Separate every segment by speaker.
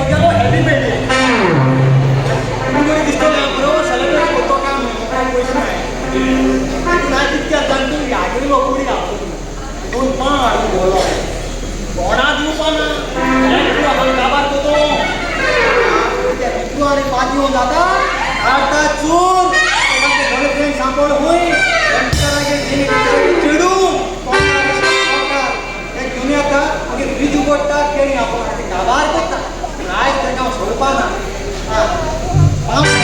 Speaker 1: गेलो happy birthday तूं दिसतलें बरोबर सेलिब्रेट करतो काय म्हणून काय पयशे नाय ना तितक्या जाण तूं आगेलो कोडी घालतो दोन पांव हाडून दवरलो कोणा दिवपा ना काबार करतो तूं आनी पाती जाता काडटा चूर गर्लफ्रेंड सांपड खंय चेडूं घेवन येता मागीर फ्रीज उगडटा केळी आपण आनी काबार करता आयज ताका हांव सोडपा ना आं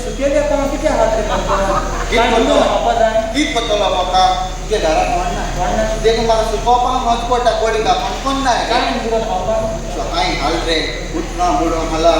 Speaker 1: सुकेले आतां कितें आहात रे?
Speaker 2: कित करतलो म्हाका तुगे घराक कोण ना, देखून म्हाका सुकोवपाक वच पडटा, कोडी कापून कोण ना.
Speaker 1: काय तुका खावपाक?
Speaker 2: सकाळी घाल रे, उठना बुडो घाला.